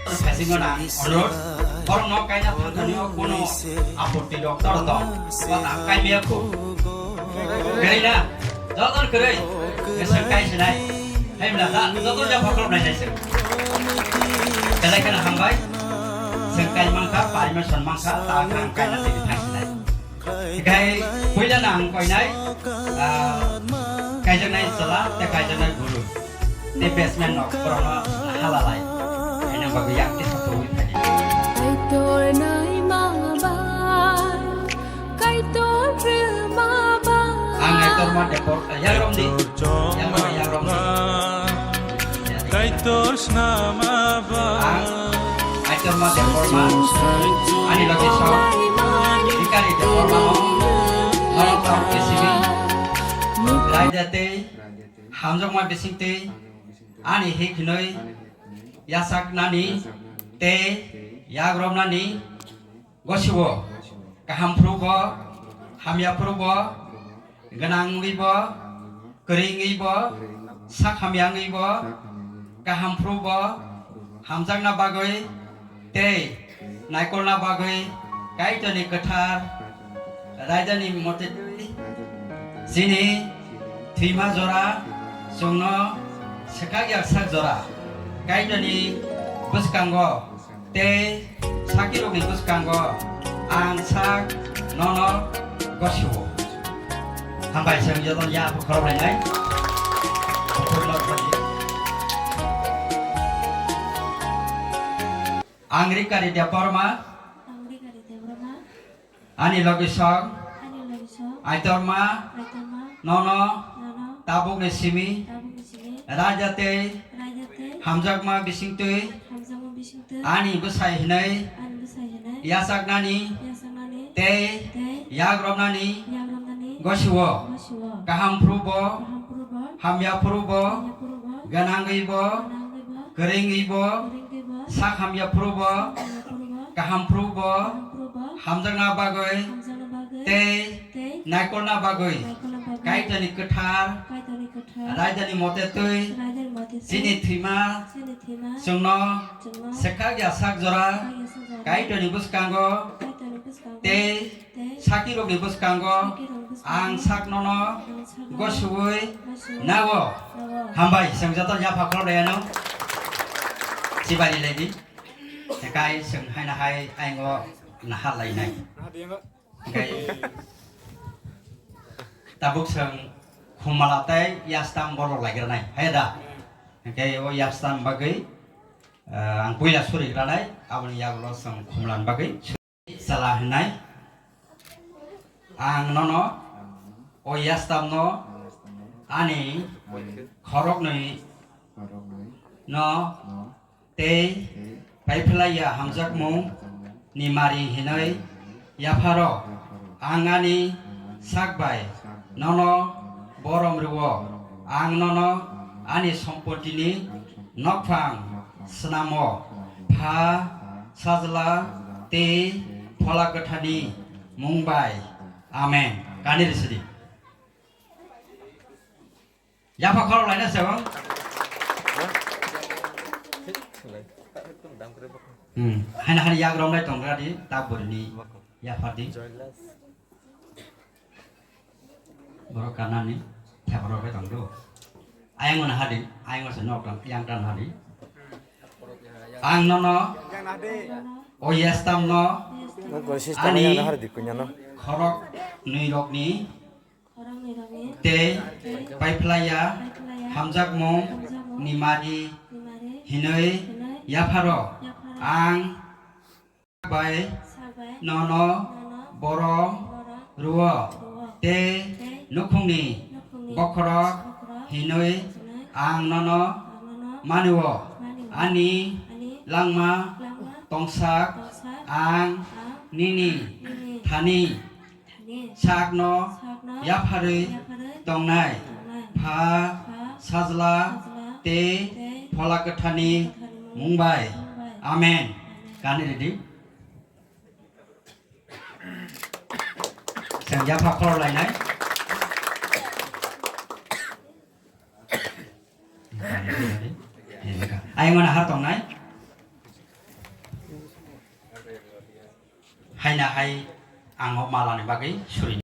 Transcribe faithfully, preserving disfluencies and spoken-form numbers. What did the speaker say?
Khaisingno na onurot, borokno kaina thangthani o kuno apotti rok toro tong, bata kaimia khu. Kwrwi na, joto kwrwi, chwng kai sinai. Hai mla sa, joto ja phakrok nai nai se. Belai kheno hambai, chwng kai mankha, permission mankha, ta khang kaina tei thang sinai. Hikai puila nang koinai, ah, kaijaknai chwla tei kaijaknai guru. Tei basement nok borokno halalai. Haino bagwi yang tei sotogwi phai. Kaitor naima ba, Kaitor rwma ba. Ang Kaitor ma depor, yagromni, yagromni. Kaitor snama ba. Ang Kaitor ma Debbarma, ani logi sok, Bikari Debbarma no, norok tamo kisibi, raida tei, hamjakma bising tei, ani hik hinoi, yasak nani, tei, yagrom nani, gosiwo, kaham phuru bo, hamya phuru bo, gwnang wngwi bo, kwrwi wngwi bo, sak hamya wngwi bo, kaham phuru bo, hamjakna bagwi tei naikolna bagwi Kaitorni kwthar raidani mote twi chini thwima jora chwngno swkak yaksak jora Kaitorni bwskango tei sakirokni bwskango ang sak nono gosio. Hambai chwng jotono yapha khorok lainai. Ang Rikari Debbarma. Ang Rikari Debbarma. Ani logi song. Ani logi song. Aitorma. Aitorma. Nono. Nono. Tabukni simi. Tabukni simi. Raida tei. Raida tei. Hamjakma bisingtwi. Hamjakma bisingtwi. Ani bwsai hinwi. Ani bwsai hinwi. Yachaknani. Yachaknani. Tei. Tei. Yagromnani. Yagromnani. Gosio. Gosio. Kaham phuru bo. Kaham phuru bo. Hamya phuru bo. Hamya phuru bo. Gwnangwi bo. Gwnangwi bo. Kwrwngwi bo. Kwrwngwi bo. Sak hamya phuru bo. Sak hamya phuru bo. Kaham phuru bo. Kaham phuru bo. Hamjakna bagwi. Hamjakna bagwi. Tei. Tei. Naikolna bagwi. Naikolna bagwi. Kaitorni kwthar. Kaitorni kwthar. Raidani mote twi. Raidani mote twi. Chini thwima. Chini thwima. Chwngno. Chwngno. Swkak ya sak jora. Swkak ya sak jora. Kaitorni bwskango. Kaitorni bwskango. Tei. Tei. Sakirokni bwskango. Sakirokni bwskango. Ang sak nono. Ang sak nono. Gosiwi. Gosiwi. Nago. Nago. Hambai, chwng joto yapha khorok laiyano. Chibari laidi. Hekai chwng haina hai aingo nahar lainai. Hingke tabuk chwng khumala tei yastam borok laigra nai, hai da? Hingke o yastam bagwi, eh, ang puila surigra nai, aboni yagulo chwng khumlan bagwi sala hinai. Ang nono o yastam no ani khoroknwi no tei paiphlaiya hamjakmung ni mari hinwi yapharo ang ani sak bai nono borom rwo, ang nono ani sompotini nokphang snamo Pha, Sajla tei Phola Kwthani mung bai. Amen. Kani risidi. Yapha khorok laina se bang. Hmm. Haina hani yak romlai tong radi ta burini yapha di. Borok kanani theparo bai tong do. Ayang mana hadi, ayang masa nok tang yang tan hadi. Ang nono o yastam no Nang koi system ani yang hari di kunya no. Khorok nui rok ni Tei paiphlaiya hamjakmung ni mari hinwi yapharo ang bai nono borom rwo tei nukhungni bokhorok hinwi ang nono manio ani langma tongsak ang nini thani sakno yapharwi tongnai Pha, Sajla tei Phola Kwthani mung bai. Amen. Kani ridi. Chwng yapha khorok lainai. Ayang mana har tongnai. Haina hai ang o malani bagwi suri.